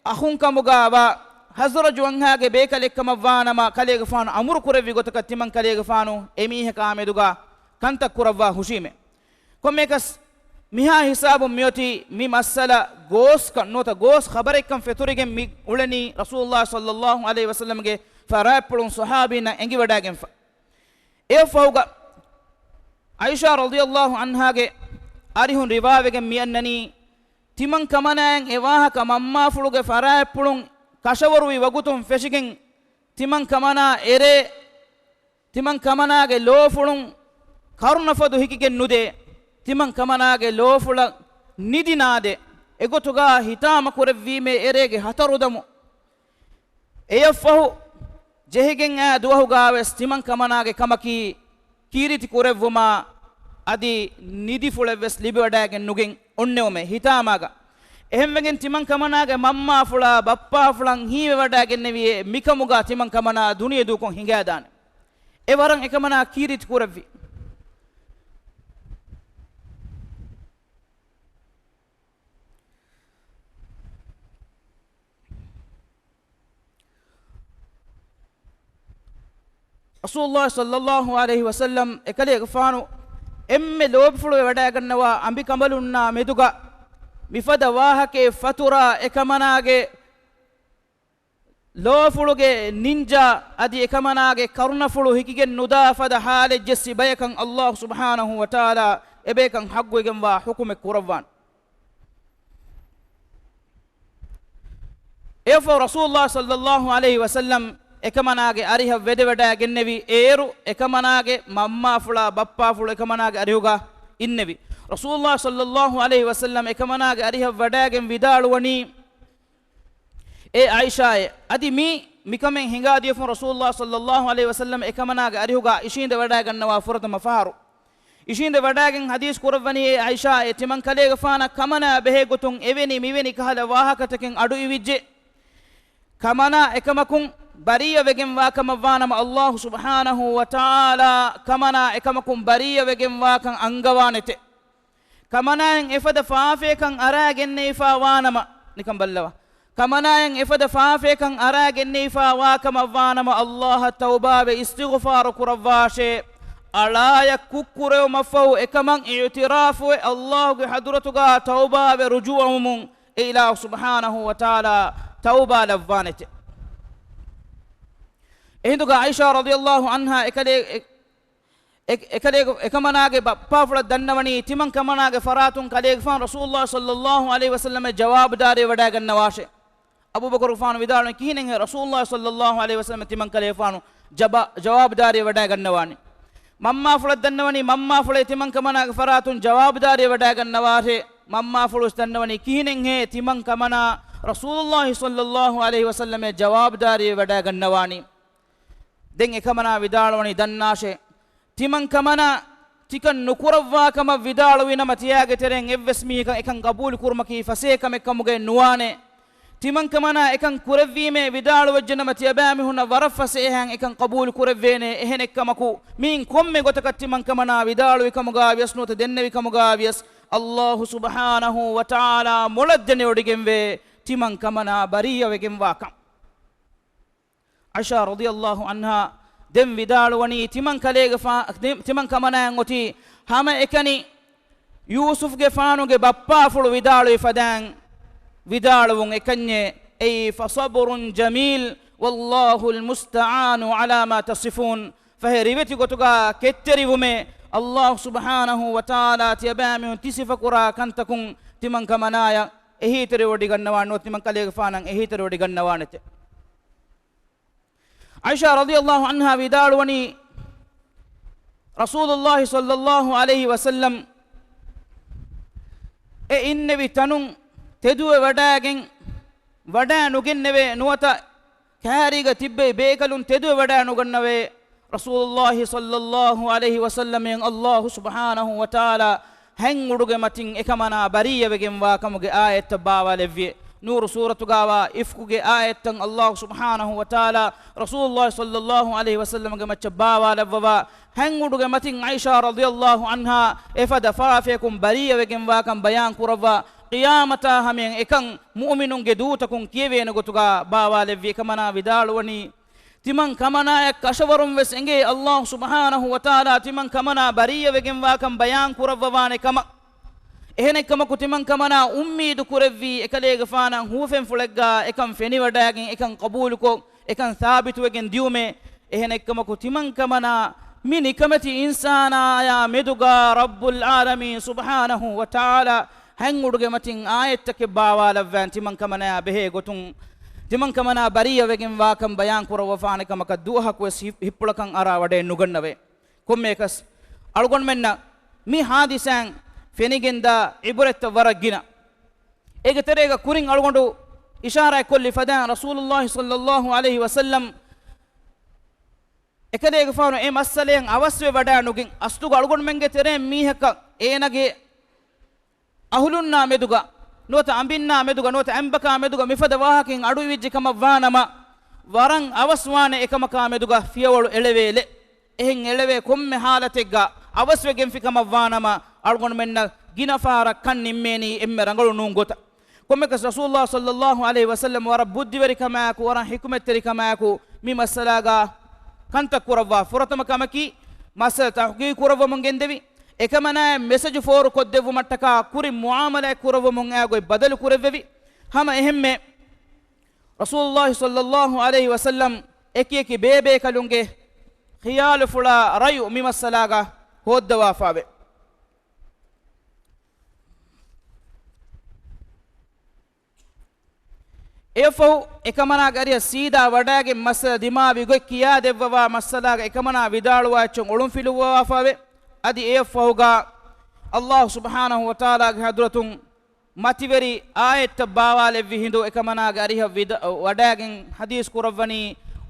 އަޚުންކަމުގަ ވާ ޚަޒްރަޖު ވަންހާގެ ބޭކަލެއްކަމަށްވާނަމަ، ކަލޭގެފާނު އަމުރު ކުރެއްވި ގޮތަކަށް ތިމަން ކަލޭގެފާނު އެމީހަކާ މެދުގަ ކަންތައް ކުރައްވާ ހުށީމޭ. ކޮންމެއަކަސް، މިހާ ހިސާބުން މިއޮތީ މި މައްސަލަ ގޯސްކަން ނުވަތަ ގޯސް ޚަބަރެއްކަން ފެތުރިގެން މި އުޅެނީ ރަސޫލުﷲ ޞައްލަﷲ ޢަލައިހި ވަސައްލަމްގެ ފަރާތްޕުޅުން ޞަޙާބީންނަށް އެނގިވަޑައިގެންފަ. އެއަށްފަހުގަ ޢާއިޝާ ރަޟިޔަﷲ ޢަންހާގެ އަރިހުން ރިވާވެގެން މިއަންނަނީ، ތިމަން ކަމަނާއަށް އެ ވާހަކަ މަންމާފުޅުގެ ފަރާތްޕުޅުން ކަށަވަރުވި ވަގުތުން ފެށިގެން، ތިމަން ކަމަނާ އެރޭ، ތިމަން ކަމަނާގެ ލޯފުޅުން ކަރުނަފަދު ހިކިގެން ނުދޭ، ތިމަން ކަމަނާގެ ލޯފުޅަށް ނިދި ނާދޭ، އެގޮތުގަ ހިތާމަ ކުރެއްވީމޭ އެރޭގެ ހަތަރު ދަމު. އެޔަށްފަހު ޖެހިގެން އާ ދުވަހުގަވެސް ތިމަން ކަމަނާގެ ކަމަކީ ކީރިތި ކުރެއްވުމާ އަދި ނިދިފުޅެއްވެސް ލިބިވަޑައިގެން ނުގެން އޮންނެވުމޭ ހިތާމާގަ. އެހެންވެގެން ތިމަން ކަމަނާގެ މަންމާފުޅާ ބައްޕާފުޅަށް ހީވެވަޑައިގެންނެވިއޭ މިކަމުގަ ތިމަން ކަމަނާ ދުނިޔެ ދޫކޮށް ހިނގާދާނެ. އެ ވަރަށް އެކަމަނާ ކީރިތި ކުރެއްވި. ރަސޫލުﷲ ޞައްލަﷲ ޢަލައިހި ވަސައްލަމް އެކަލޭގެފާނު އެންމެ ލޯބިފުޅުވެ ވަޑައިގަންނަވާ އަނބިކަނބަލުންނާ މެދުގަ މިފަދަ ވާހަކައެއް ފަތުރާ އެކަމަނާގެ ލޯފުޅުގެ ނިންޖާ އަދި އެކަމަނާގެ ކަރުނަފުޅު ހިކިގެން ނުދާ ފަދަ ޙާލެއް ޖެއްސި ބަޔަކަށް ﷲ ސުބްޙާނަހޫ ވަތަޢާލާ އެބަޔަކަށް ޙައްޤުވެގެންވާ ޙުކުމެއް ކުރައްވާނެ. އެއަށްފަހު ރަސޫލުﷲ ޞައްލަﷲ ޢަލައިހި ވަސައްލަމް އެކަމަނާގެ އަރިހަށް ވެދެވަޑައިގެންނެވި. އޭރު އެކަމަނާގެ މަންމާފުޅާ ބައްޕާފުޅު އެކަމަނާގެ އަރިހުގަ އިންނެވި. ރަސޫލުﷲ ޞައްލަﷲ ޢަލައިހި ވަސައްލަމް އެކަމަނާގެ އަރިހަށް ވަޑައިގެން ވިދާޅުވަނީ، އޭ ޢާއިޝާއޭ، އަދި މީ މިކަމެއް ހިނގާދިޔަފުން ރަސޫލުﷲ ޞައްލަﷲ ޢަލައިހި ވަސައްލަމް އެކަމަނާގެ އަރިހުގަ އިށީނދެ ވަޑައިގަންނަވާ ފުރަތަމަ ފަހަރު. އިށީނދެ ވަޑައިގެން ޙަދީޘް ކުރައްވަނީ، އޭ ޢާއިޝާއޭ، ތިމަން ކަލޭގެފާނަށް ކަމަނާ ބެހޭ ގޮތުން އެވެނި މިވެނި ކަހަލަ ވާހަކަތަކެއް އަޑުއިވިއްޖެ. ކަމަނާ އެކަމަކުން ބަރީއަވެގެންވާ ކަމަށްވާނަމަ، ﷲ ސުބްޙާނަހޫ ވަތަޢާލާ ކަމަނާ އެކަމަކުން ބަރީއަވެގެންވާކަން އަންގަވާނެތެ. ކަމަނާއަށް އެފަދަ ފާފަޔަކަށް އަރާގެންނެވިފާ ވާނަމަ، ނިކަން ބައްލަވާ. ކަމަނާއަށް އެފަދަ ފާފަޔަކަށް އަރާގެންނެވިފާ ވާ ކަމަށްވާނަމަ، ﷲ އަށް ތައުބާވެ އިސްތިޣުފާރު ކުރައްވާށޭ. އަޅާޔަށް ކުށްކުރެވުމަށްފަހު އެކަމަށް އިޢުތިރާފުވެ، ﷲގެ ޙަޟްރަތުގަ ތައުބާވެ ރުޖޫޢަވުމުން، އެ އިލާހު ސުބްޙާނަހޫ ވަތަޢާލާ ތައުބާ ލައްވާނެތެ. އެހިނދުގަ ޢާއިޝާ ރަޟިޔަﷲ ޢަންހާ އެކަލޭ-، އެ-، އެ-، އެކަލޭގެ-، އެކަމަނާގެ ބައްޕާފުޅަށް ދަންނަވަނީ، ތިމަން ކަމަނާގެ ފަރާތުން ކަލޭގެފާނު ރަސޫލުﷲ ޞައްލަﷲ ޢަލައިހި ވަސައްލަމަށް ޖަވާބުދާރީ ވަޑައިގަންނަވާށޭ. އަބޫބަކުރުގެފާނު ވިދާޅުވި، ކިހިނެއްހޭ ރަސޫލުﷲ ޞައްލަﷲ ޢަލައިހި ވަސައްލަމަށް ތިމަން ކަލޭގެފާނު ޖަބާ-، ޖަވާބުދާރީ ވަޑައިގަންނަވާނީ. މަންމާފުޅަށް ދަންނަވަނީ މަންމާފުޅޭ ތިމަންކަމަނާގެ ފަރާތުން ޖަވާބުދާރީ ވަޑައިގަންނަވާށޭ. މަންމާފުޅުވެސް ދަންނަވަނީ ކިހިނެއްހޭ ތިމަންކަމަނާ ރަސޫލުﷲ ޞައްލަﷲ ޢަލައިހި ވަސައްލަމޭ ޖަވާބުދާރީ ވަޑައިގަންނަވާނީ. ދެން އެކަމަނާ ވިދާޅުވަނީ ދަންނާށޭ. ތިމަންކަމަނާ ތިކަން ނުކުރައްވާ ކަމަށް ވިދާޅުވި ނަމަ ތިޔާގެ ތެރެއިން އެއްވެސް މީހަކަށް އެކަން ގަބޫލު ކުރުމަކީ ފަސޭހަ ކަމެއް ކަމުގައެއް ނުވާނެ. ތިމަންކަމަނާ އެކަން ކުރެއްވީމޭ ވިދާޅުވެއްޖެ ނަމަ ތިޔަބައިމީހުންނަށް ވަރަށް ފަސޭހައިން އެކަން ޤަބޫލު ކުރެއްވޭނެ. އެހެނެއްކަމަކު މިއިން ކޮންމެ ގޮތަކަށް ތިމަންކަމަނާ ވިދާޅުވި ކަމުގަ ވިޔަސް ނުވަތަ ދެންނެވި ކަމުގަ ވިޔަސް ﷲ ސުބްޙާނަހޫ ވަތަޢާލާ މޮޅަށް ދެނެވޮޑިގެންވޭ ތިމަންކަމަނާ ބަރީއަވެގެންވާކަން. ޢާއިޝާ ރަޟިޔަﷲ ޢަންހާ ދެން ވިދާޅުވަނީ، ތިމަން ކަލޭގެފާ-، ތި-، ތިމަން ކަމަނާއަށް އޮތީ ހަމައެކަނި ޔޫސުފްގެފާނުގެ ބައްޕާފުޅު ވިދާޅުވި ފަދައިން ވިދާޅުވުން އެކަންޏޭ. އެއީ، فصبر جميل والله المستعان على ما تصفون. ފަހެ ރިވެތި ގޮތުގަ ކެތްތެރިވުމޭ، ﷲ ސުބްޙާނަހޫ ވަތަޢާލާ ތިޔަބައިމީހުން ތި ސިފަކުރާ ކަންތަކުން ތިމަން ކަމަނާޔަށް އެހީތެރިވޮޑިގަންނަވާނެ ނުވަތަ ތިމަން ކަލޭގެފާނަށް އެހީތެރިވޮޑިގަންނަވާނެތެ. ޢާއިޝާ ރަޟިޔަﷲ ޢަންހާ ވިދާޅުވަނީ، ރަސޫލުﷲ ޞައްލަﷲ ޢަލައިހި ވަސައްލަމް އެ އިންނެވި ތަނުން ތެދުވެވަޑައިގެން ވަޑައިނުގެންނެވޭ ނުވަތަ ކައިރީގަ ތިއްބެވި ބޭކަލުން ތެދުވެވަޑައިނުގަންނަވޭ. ރަސޫލުﷲ ޞައްލަﷲ ޢަލައިހި ވަސައްލަމަށް ﷲ ސުބްޙާނަހޫ ވަތަޢާލާ ހަތް އުޑުގެ މަތިން އެކަމަނާ ބަރީއަވެގެންވާ ކަމުގެ އާޔަތްތައް ބާވާލެއްވި. ނޫރު ސޫރަތުގައިވާ އިފްކުގެ އާޔަތްތައް ﷲ ސުބްޙާނަހޫ ވަތަޢާލާ ރަސޫލުﷲ ޞައްލަﷲ ޢަލައިހި ވަސައްލަމަގެ މައްޗަށް ބާވާލައްވަވާ، ހަތް އުޑުގެ މަތިން ޢާއިޝާ ރަޟިޔަﷲ ޢަންހާ އެފަދަ ފާފަޔަކުން ބަރީއަވެގެންވާކަން ބަޔާން ކުރައްވާ، ޤިޔާމަތާ ހަމަޔަށް އެކަން މުއުމިނުންގެ ދޫތަކުން ކިޔެވޭނެ ގޮތުގަ ބާވާލެއްވި. އެކަމަނާ ވިދާޅުވަނީ، ތިމަން ކަމަނާޔަށް ކަށަވަރުން ވެސް އެނގޭ ﷲ ސުބްޙާނަހޫ ވަތަޢާލާ ތިމަން ކަމަނާ ބަރީއަވެގެންވާކަން ބަޔާން ކުރައްވަވާނެ ކަމަށް. އެހެނެއްކަމަކު ތިމަން ކަމަނާ އުއްމީދު ކުރެއްވީ އެކަލޭގެފާނަށް ހުވަފެންފުޅެއްގަ އެކަން ފެނިވަޑައިގެން އެކަން ޤަބޫލުކޮށް، އެކަން ސާބިތުވެގެން ދިޔުމޭ. އެހެނެއްކަމަކު ތިމަން ކަމަނާ މި ނިކަމެތި އިންސާނާޔާ މެދުގަ ރައްބުލް ޢާލަމީން ސުބްޙާނަހޫ ވަތަޢާލާ ހަތް އުޑުގެ މަތިން އާޔަތްތަކެއް ބާވާލައްވާން ތިމަން ކަމަނާޔާ ބެހޭ ގޮތުން، ތިމަން ކަމަނާ ބަރީއަވެގެންވާކަން ބަޔާން ކުރައްވަފާނެ ކަމަކަށް ދުވަހަކުވެސް ހި-، ހިތްޕުޅަކަށް އަރާ ވަޑައެއް ނުގަންނަވޭ. ކޮންމެއަކަސް އަޅުގަނޑުމެންނަށް މި ހާދިސާއިން ފެނިގެންދާ ޢިބުރަތްތައް ވަރަށް ގިނަ. އޭގެ ތެރޭގަ ކުރިން އަޅުގަނޑު އިޝާރާތްކޮށްލި ފަދައިން ރަސޫލުﷲ ޞައްލަﷲ ޢަލައިހި ވަސައްލަމް އެކަލޭގެފާނު އެ މައްސަލައިން އަވަސްވެ ވަޑައިނުގެން، އަސްލުގަ އަޅުގަނޑުމެންގެ ތެރެއިން މީހަކަށް އޭނަގެ އަހުލުންނާ މެދުގަ ނުވަތަ އަނބިންނާ މެދުގަ ނުވަތަ އަނބަކާ މެދުގަ މިފަދަ ވާހަކައިން އަޑުއިވިއްޖެ ކަމަށް ވާނަމަ، ވަރަށް އަވަސްވާނެ އެކަމަކާ މެދުގަ ފިޔަވަޅު އެޅެވޭލެ. އެހެން އެޅެވޭ ކޮންމެ ހާލަތެއްގަ އަވަސްވެގެންފި ކަމަށް ވާނަމަ، އަޅުގަނޑުމެންނަށް ގިނަ ފަހަރަށް ކަން ނިންމޭނީ އެންމެ ރަނގަޅު ނޫން ގޮތަށް. ކޮންމެކަސް ރަސޫލުﷲ ޞައްލަﷲ ޢަލައިހި ވަސައްލަމް ވަރަށް ބުއްދިވެރިކަމާއެކު، ވަރަށް ޙިކުމަތްތެރިކަމާއެކު މި މައްސަލާގަ ކަންތައް ކުރައްވާ. ފުރަތަމަ ކަމަކީ، މައްސަލަތައް ތަޙްޤީޤު ކުރައްވަމުން ގެންދެވި، އެކަމަނާއަށް މެސެޖު ފޯރު ކޮށްދެއްވުމަށްޓަކާ ކުރިން މުޢާމަލާތް ކުރައްވަމުން އާ ގޮތް ބަދަލު ކުރެއްވެވި. ހަމަ އެހެންމެ، ރަސޫލުﷲ ޞައްލަﷲ ޢަލައިހި ވަސައްލަމް އެކި އެކި ބޭބޭކަލުންގެ ޚިޔާލުފުޅާ ރައުޔު މި މައްސަލާގަ ހޯއްދަވާފައެވެ. އެއަށްފަހު އެކަމަނާގެ އަރިހަށް ސީދާ ވަޑައިގެން މައްސަލަ ދިމާވި ގޮތް ކިޔާދެއްވަވާ، މައްސަލާގަ އެކަމަނާ ވިދާޅުވާ އެއްޗެއް އޮޅުންފިލުއްވަވާފައެވެ. އަދި އެއަށްފަހުގަ ﷲ ސުބްޙާނަހޫ ވަތަޢާލާގެ ޙަޟްރަތުން މަތިވެރި އާޔަތްތައް ބާވާލެއްވި ހިނދު އެކަމަނާގެ އަރިހަށް ވިދ-، ވަޑައިގެން ޙަދީޘް ކުރައްވަނީ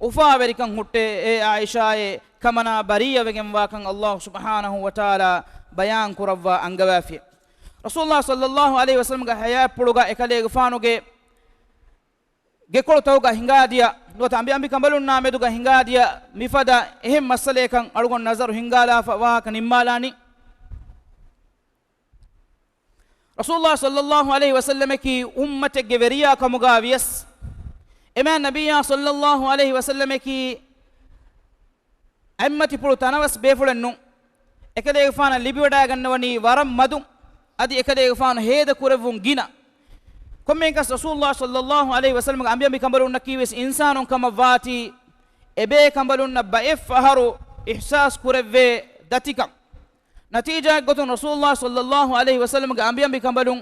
އުފާވެރިކަން ހުއްޓޭ އޭ ޢާއިޝާއޭ، ކަމަނާ ބަރީއަވެގެންވާކަން ﷲ ސުބްޙާނަހޫ ވަތަޢާލާ ބަޔާން ކުރައްވާ އަންގަވާފި. ރަސޫލުﷲ ޞައްލަﷲ ޢަލައިހި ވަސައްލަމްގެ ޙަޔާތްޕުޅުގަ އެކަލޭގެފާނުގެ ގެކޮޅުތަކުގަ ހިނގާދިޔަ، ނުވަތަ އަނބި އަނބިކަނބަލުންނާ މެދުގަ ހިނގާދިޔަ މިފަދަ އެހެން މައްސަލައަކަށް އަޅުގަނޑު ނަޒަރު ހިންގާލާފަ ވާހަކަ ނިންމާލާނީ. ރަސޫލުﷲ ޞައްލަﷲ ޢަލައިހި ވަސައްލަމަކީ އުއްމަތެއްގެ ވެރިޔާ ކަމުގަ ވިޔަސް، އެމާ ނަބިއްޔާ ޞައްލަﷲ ޢަލައިހި ވަސައްލަމަކީ އަތްމަތިޕުޅު ތަނަވަސް ބޭފުޅެއް ނޫން. އެކަލޭގެފާނަށް ލިބިވަޑައިގަންނަވަނީ ވަރަށް މަދުން، އަދި އެކަލޭގެފާނު ހޭދަ ކުރެއްވުން ގިނަ. ކޮންމެއަކަސް ރަސޫލުﷲ ޞައްލަﷲ ޢަލައިހި ވަސައްލަމަގެ އަނބިއަނބިކަނބަލުންނަކީ ވެސް އިންސާނުން ކަމަށް ވާތީ، އެބޭކަނބަލުންނަށް ބައެއް ފަހަރު އިޙްސާސް ކުރެއްވޭ ދަތިކަން. ނަތީޖާއެއްގޮތުން ރަސޫލުﷲ ޞައްލަﷲ ޢަލައިހި ވަސައްލަމަގެ އަނބިއަނބިކަނބަލުން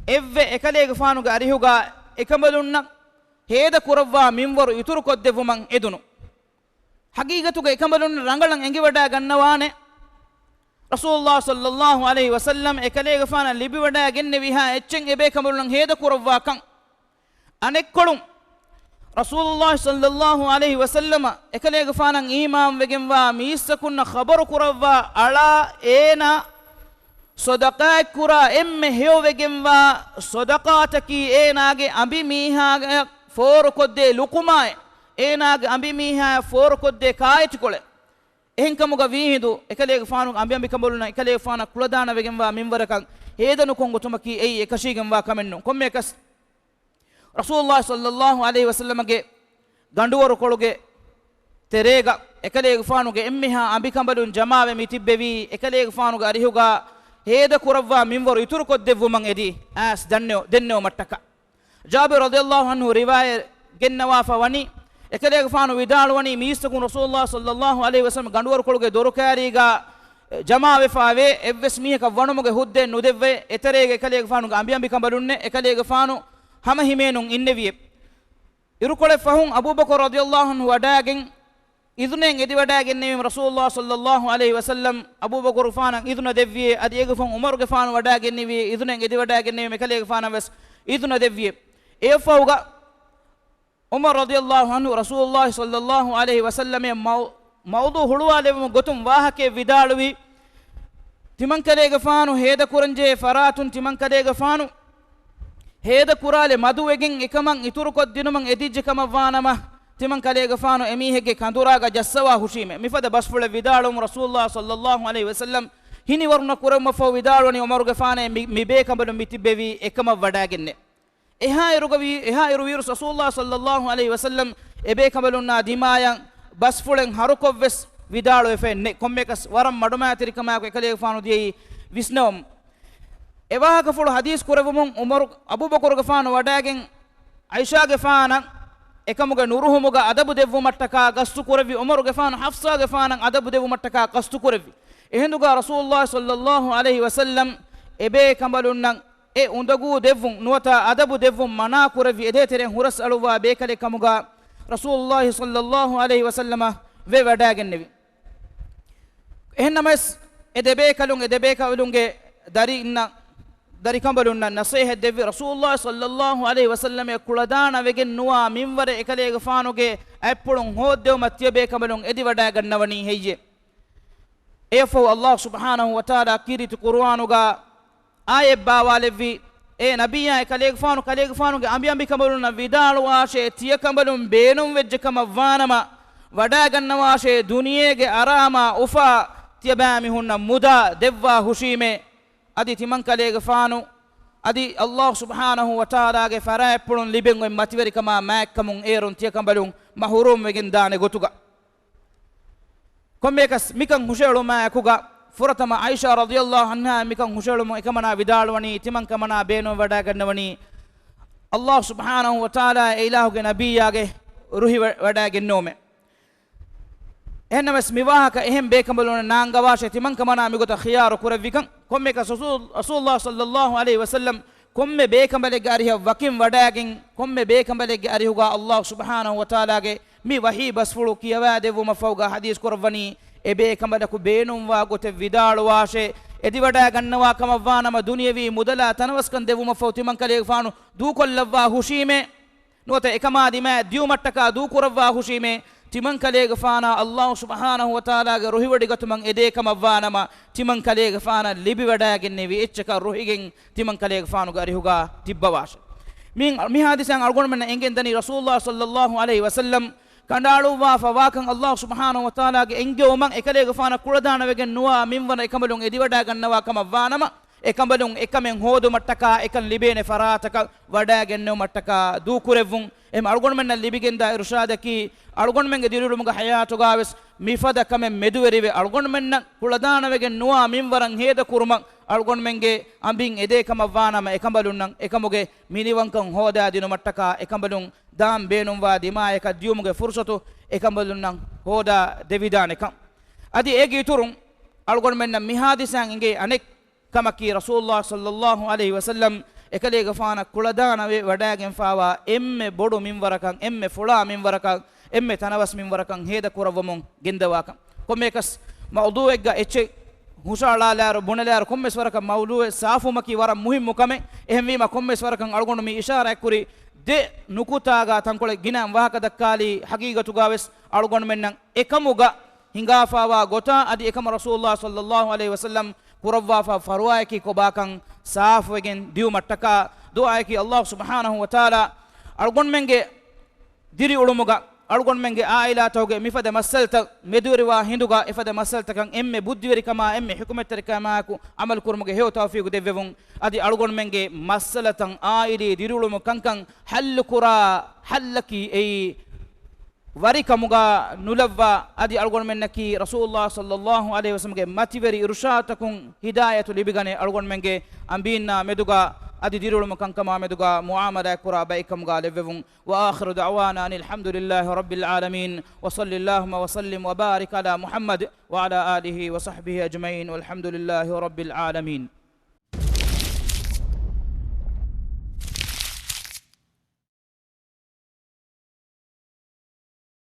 އެއްވެ އެކަލޭގެފާނުގެ އަރިހުގަ އެކަނބަލުންނަށް ހޭދަ ކުރައްވާ މިންވަރު އިތުރުކޮށްދެއްވުމަށް އެދުނު. ޙަޤީޤަތުގަ އެކަނބަލުން ރަނގަޅަށް އެނގިވަޑައިގަންނަވާނެ، ރަސޫލުﷲ ޞައްލައްލާހު ޢަލައިހި ވަސައްލަމް އެކަލޭގެފާނަށް ލިބިވަޑައިގެންނެވިހާ އެއްޗެއް އެބޭކަނބަލުން ހޭދަކުރައްވާ ކަން. އަނެއްކޮޅުން، ރަސޫލުﷲ ޞައްލައްލާހު ޢަލައިހި ވަސައްލަމަ އެކަލޭގެފާނަށް އީމާންވެގެންވާ މީސްތަކުންނަށް ޚަބަރު ކުރައްވާ އަޅާ އޭނާ ޞަދަޤާތްކުރާ އެންމެ ހެޔޮވެގެންވާ ޞަދަޤާތަކީ އޭނާގެ އަނބިމީހާއަށް ފޯރުކޮށްދޭ ލުޤުމާއެއް، އޭނާގެ އަނބިމީހާއަށް ފޯރުކޮށްދޭ ކާއެތިކޮޅެއް. އެހެންކަމުގަ ވީހިނދު އެކަލޭގެފާނުގެ އަނބިއަނބިކަނބަލުންނަށް އެކަލޭގެފާނަށް ކުޅަދާނަވެގެންވާ މިންވަރަކަށް ހޭދަނުކޮށް ގޮތުމަކީ އެއީ އެކަށީގެންވާ ކަމެއްނޫން. ކޮންމެއަކަސް ރަސޫލުﷲ ޞައްލައްލާހު ޢަލައިހި ވަސައްލަމަގެ ގަނޑުވަރުކޮޅުގެ ތެރޭގަ އެކަލޭގެފާނުގެ އެންމެހާ އަނބިކަނބަލުން ޖަމާވެ މި ތިއްބެވީ، އެކަލޭގެފާނުގެ އަރިހުގަ ހޭދަކުރައްވާ މިންވަރު އިތުރުކޮށްދެއްވުމަށް އެދި އައިސް ދެންނެވު-، ދެންނެވުމަށްޓަކާ. ޖާބިރު ރަޟިޔައްލާހު ޢަންހު ރިވާޔަތް ގެންނަވާފަ ވަނީ، އެކަލޭގެފާނު ވިދާޅުވަނީ، މީސްތަކުން ރަސޫލުﷲ ޞައްލައްލާހު ޢަލައިހި ވަސައްލަމް ގަނޑުވަރުކޮޅުގެ ދޮރުކާރީގަ ޖަމާވެފަވޭ، އެއްވެސް މީހަކަށް ވަނުމުގެ ހުއްދައެއް ނުދެއްވޭ، އެތެރޭގަ އެކަލޭގެފާނުގެ އަނބިއަނބިކަނބަލުންނޭ، އެކަލޭގެފާނު ހަމަ ހިމޭނުން އިންނެވިއޭ. އިރުކޮޅެއް ފަހުން އަބޫބަކުރު ރަޟިޔައްލާހު ޢަންހު ވަޑާގެން، އިޛުނައެއް އެދިވަޑައިގެންނެވީމަ، ރަސޫލުﷲ ޞައްލައްލާހު ޢަލައިހި ވަސައްލަމް އަބޫބަކުރުފާނަށް އިޛުނަ ދެއްވިއޭ. އަދި އޭގެ ފަހުން ޢުމަރުގެފާނު ވަޑާގެންނެވިއޭ، އިޛުނައެއް އެދިވަޑައިގެންނެވީމަ، އެކަލޭގެފާނަށް ވެސް އިޛުނަ ދެއްވިއޭ. އެއަށްފަހުގަ ޢުމަރު ރަޟިޔައްލާހު ޢަންހު ރަސޫލުﷲ ޞައްލައްލާހު ޢަލައިހި ވަސައްލަމަށް މައު-، މައުޟޫޢު ހުޅުވާލެއްވުމުގެ ގޮތުން ވާހަކައެއް ވިދާޅުވީ، ތިމަންކަލޭގެފާނު ހޭދަކުރަންޖެހޭ ފަރާތުން ތިމަންކަލޭގެފާނު ހޭދަކުރާލެއް މަދުވެގެން އެކަމަށް އިތުރުކޮށްދިނުމަށް އެދިއްޖެ ކަމަށްވާނަމަ، ތިމަންކަލޭގެފާނު އެމީހެއްގެ ކަނދުރާގަ ޖައްސަވާ ހުށީމޭ. މިފަދަ ބަސްފުޅެއް ވިދާޅުވުމުން ރަސޫލުﷲ ޞައްލައްލާހު ޢަލައިހި ވަސައްލަމް ހިނިވަރުނަ ކުރެއްވުމަށްފަހު ވިދާޅުވަނީ، ޢުމަރުގެފާނޭ، މި، މި ބޭކަނބަލުން މި ތިއްބެވީ އެކަމަށް ވަޑާގެންނޭ. އެހާއިރުގަ ވީ، އެހާއިރު ވީއިރު ރަސޫލުﷲ ޞައްލައްލާހު ޢަލައިހި ވަސައްލަމް އެބޭކަނބަލުންނާ ދިމާޔަށް ބަސްފުޅެއް ހަރުކޮށްވެސް ވިދާޅުވެފައެއް ނެތް. ކޮންމެއަކަސް ވަރަށް މަޑުމައިތިރިކަމާއެކު އެކަލޭގެފާނު ދިޔައީ ވިސްނަވަމުން. އެ ވާހަކަފުޅު ޙަދީޘް ކުރެއްވުމުން ޢުމަރު، އަބޫބަކުރުގެފާނު ވަޑާގެން ޢާއިޝާގެފާނަށް އެކަމުގެ ނުރުހުމުގަ އަދަބު ދެއްވުމަށްޓަކާ ގަސްތު ކުރެއްވި، ޢުމަރުގެފާނު ޙަފްޞާގެފާނަށް އަދަބު ދެއްވުމަށްޓަކާ ގަސްތު ކުރެއްވި. އެހިނދުގަ ރަސޫލުﷲ ޞައްލައްލާހު ޢަލައިހި ވަސައްލަމް އެބޭކަނބަލުންނަށް އެ އުނދަގޫ ދެއްވުން ނުވަތަ އަދަބު ދެއްވުން މަނާ ކުރެއްވި އެދޭތެރެއިން ހުރަސް އަޅުއްވާ ބޭކަލެއް ކަމުގަ ރަސޫލުﷲ ޞައްލައްލާހު ޢަލައިހި ވަސައްލަމަށް ވެވަޑައިގެންނެވި. އެހެންނަމަވެސް، އެ ދެބޭކަލުން، އެ ދެބޭކަލުންގެ ދަރިންނަށް، ދަރިކަނބަލުންނަށް ނަޞޭޙަތް ދެއްވި ރަސޫލުﷲ ޞައްލައްލާހު ޢަލައިހި ވަސައްލަމަށް ކުޅަދާނަވެގެން ނުވާ މިންވަރެއް އެކަލޭގެފާނުގެ އަތްޕުޅުން ހޯއްދެވުމަށް ތިޔަބޭކަނބަލުން އެދިވަޑައިގަންނަވަނީ ހެއްޔޭ؟ އެއަށްފަހު ﷲ ސުބްޙާނަހޫ ވަތަޢާލާ ކީރިތި ޤުރުއާނުގަ އާޔަތް ބާވާލެއްވީ، އޭ ނަބިއްޔާ، އެ ކަލޭގެފާނު، ކަލޭގެފާނުގެ އަނބިއަނބިކަނބަލުންނަށް ވިދާޅުވާށޭ، ތިޔަކަނބަލުން ބޭނުންވެއްޖެ ކަމަށްވާނަމަ، ވަޑައިގަންނަވާށޭ، ދުނިޔޭގެ އަރާމާ އުފާ ތިޔަބައިމީހުންނަށް މުދާ ދެއްވާ ހުށީމޭ. އަދި ތިމަންކަލޭގެފާނު، އަދި ﷲ ސުބްޙާނަހޫ ވަތަޢާލާގެ ފަރާތްޕުޅުން ލިބެން އޮތް މަތިވެރިކަމާ މާތްކަމުން އޭރުން ތިޔަކަނބަލުން މަޙުރޫމްވެގެން ދާނެ ގޮތުގަ. ކޮންމެއަކަސް މިކަން ހުށައެޅުމާއެކުގަ، ފުރަތަމަ ޢާއިޝާ ރަޟިޔައްލާހު ޢަންހާ މިކަން ހުށައެޅުމުން އެކަމަނާ ވިދާޅުވަނީ، ތިމަން ކަމަނާ ބޭނުން ވަޑައިގަންނަވަނީ، ﷲ ސުބްޙާނަހޫ ވަތަޢާލާ އެ އިލާހުގެ ނަބިއްޔާގެ ރުހި ވަ-، ވަޑައިގެންނެވުމޭ. އެހެންނަމަވެސް، މިވާހަކަ އެހެން ބޭކަނބަލުންނަށް ނާންގަވާށޭ، ތިމަން ކަމަނާ މިގޮތަށް ޚިޔާރު ކުރެއްވިކަން. ކޮންމެއަކަސް ރަސޫލު-، ރަސޫލުﷲ ޞައްލައްލާހު ޢަލައިހި ވަސައްލަމް ކޮންމެ ބޭކަނބަލެއްގެ އަރިހަށް ވަކިން ވަޑައިގެން، ކޮންމެ ބޭކަނބަލެއްގެ އަރިހުގަ ﷲ ސުބްޙާނަހޫ ވަތަޢާލާގެ މި ވަޙީ ބަސްފުޅު ކިޔަވާދެއްވުމަށްފަހުގަ ޙަދީޘް ކުރައްވަނީ، އެ ބޭކަނބަލަކު ބޭނުންވާ ގޮތެއް ވިދާޅުވާށޭ، އެދިވަޑައިގަންނަވާ ކަމަށްވާނަމަ، ދުނިޔަވީ މުދަލާ ތަނަވަސްކަން ދެއްވުމަށްފަހު ތިމަންކަލޭގެފާނު ދޫކޮށްލައްވާ ހުށީމޭ. ނުވަތަ އެކަމާ ދިމާއަށް ދިޔުމަށްޓަކާ ދޫކުރައްވާ ހުށީމޭ، ތިމަންކަލޭގެފާނާ ﷲ ސުބްޙާނަހޫ ވަތަޢާލާގެ ރުހިވޮޑިގަތުމަށް އެދޭ ކަމަށްވާނަމަ، ތިމަންކަލޭގެފާނަށް ލިބިވަޑައިގެންނެވި އެއްޗަކަށް ރުހިގެން ތިމަންކަލޭގެފާނުގެ އަރިހުގަ ތިއްބަވާށޭ. މި، މި ޙާދިސާއިން އަޅުގަނޑުމެންނަށް އެނގެންދަނީ، ރަސޫލުﷲ ޞައްލައްލާހު ޢަލައިހި ވަސައްލަމް ކަނޑައަޅުއްވާފަ ވާކަން ﷲ ސުބްޙާނަހޫ ވަތަޢާލާގެ އެންގެވުމަށް އެކަލޭގެފާނަށް ކުޅަދާނަވެގެން ނުވާ މިންވަރަށް އެކަނބަލުން އެދިވަޑައިގަންނަވާ ކަމަށްވާނަމަ، އެކަނބަލުން އެކަމެއް ހޯދުމަށްޓަކާ، އެކަން ލިބޭނެ ފަރާތަކަށް ވަޑައިގެންނެވުމަށްޓަކާ ދޫކުރެއްވުން. އެހެން އަޅުގަނޑުމެންނަށް ލިބިގެންދާ އިރުޝާދަކީ، އަޅުގަނޑުމެންގެ ދިރިއުޅުމުގެ ޙަޔާތުގަވެސް މިފަދަ ކަމެއް މެދުވެރިވެ، އަޅުގަނޑުމެންނަށް ކުޅަދާނަވެގެން ނުވާ މިންވަރަށް ހޭދަކުރުމަށް، އަޅުގަނޑުމެންގެ އަނބިން އެދޭ ކަމަށްވާނަމަ، އެކަނބަލުންނަށް އެކަމުގެ މިނިވަންކަން ހޯދާދިނުމަށްޓަކާ، އެކަނބަލުން ދާން ބޭނުންވާ ދިމާޔަކަށް ދިޔުމުގެ ފުރުޞަތު އެކަނބަލުންނަށް ހޯދާ ދެވިދާނެކަން. އަދި އޭގެ އިތުރުން، އަޅުގަނޑުމެންނަށް މި ޙާދިސާއިން އެނގޭ އަނެއް ކަމަކީ، ރަސޫލުﷲ ޞައްލައްލާހު ޢަލައިހި ވަސައްލަމް އެކަލޭގެފާނަށް ކުޅަދާނަވެ ވަޑައިގެންފާވާ އެންމެ ބޮޑު މިންވަރަކަށް، އެންމެ ފުޅާ މިންވަރަކަށް، އެންމެ ތަނަވަސް މިންވަރަކަށް ހޭދަ ކުރައްވަމުން ގެންދަވާކަން. ކޮންމެއަކަސް މައުޟޫއެއްގަ އެއްޗެއް ހުށައަޅާލާއިރު ބުނެލާއިރު ކޮންމެސް ވަރަކަށް މައުޟޫއެއް ސާފުވުމަކީ ވަރަށް މުހިއްމު ކަމެއް. އެހެންވީމަ ކޮންމެސް ވަރަކަށް އަޅުގަނޑު މި އިޝާރާތްކުރި ދެ ނުކުތާގަ ތަންކޮޅެއް ގިނައިން ވާހަކަ ދައްކާލީ ހަގީގަތުގަވެސް އަޅުގަނޑުމެންނަށް އެކަމުގަ ހިނގާފާވާ ގޮތާ އަދި އެކަމަށް ރަސޫލުﷲ ޞައްލަﷲ ޢަލައިހި ވަސައްލަމް ކުރައްވާފާ ފަރުވާއަކީ ކޮބާކަން ސާފުވެގެން ދިއުމަށްޓަކާ ދުޢާއަކީ ﷲ ސުބްޙާނަހޫ ވަތަޢާލާ އަޅުގަނޑުމެންގެ ދިރިއުޅުމުގަ އަޅުގަނޑުމެންގެ ޢާއިލާތަކުގެ މިފަދަ މައްސަލަތައް މެދުވެރިވާ ހިނދުގަ އެފަދަ މައްސަލަތަކަށް އެންމެ ބުއްދިވެރިކަމާ އެންމެ ޙިކުމަތްތެރިކަމާއެކު ޢަމަލުކުރުމުގެ ހެޔޮ ތައުފީގު ދެއްވެވުން. އަދި އަޅުގަނޑުމެންގެ މައްސަލަތައް ޢާއިލީ ދިރިއުޅުމު ކަންކަން ޙައްލުކުރާ ޙައްލަކީ އެއީ ވަރިކަމުގަ ނުލައްވާ، އަދި އަޅުގަނޑުމެންނަކީ ރަސޫލުﷲ ޞައްލަﷲ ޢަލައިހި ވަސައްލަމްގެ މަތިވެރި އިރުޝާދުތަކުން ހިދާޔަތު ލިބިގަނެ، އަޅުގަނޑުމެންގެ އަނބީންނާ މެދުގަ އަދި ދިރިއުޅުމު ކަންކަމާ މެދުގަ މުޢާމަލާތް ކުރާ ބައެއްކަމުގަ ލެއްވެވުން. وآخر دعوانا أن الحمد لله رب العالمين، وصل اللهم وسلم وبارك على محمد وعلى آله وصحبه أجمعين، والحمد لله رب العالمين.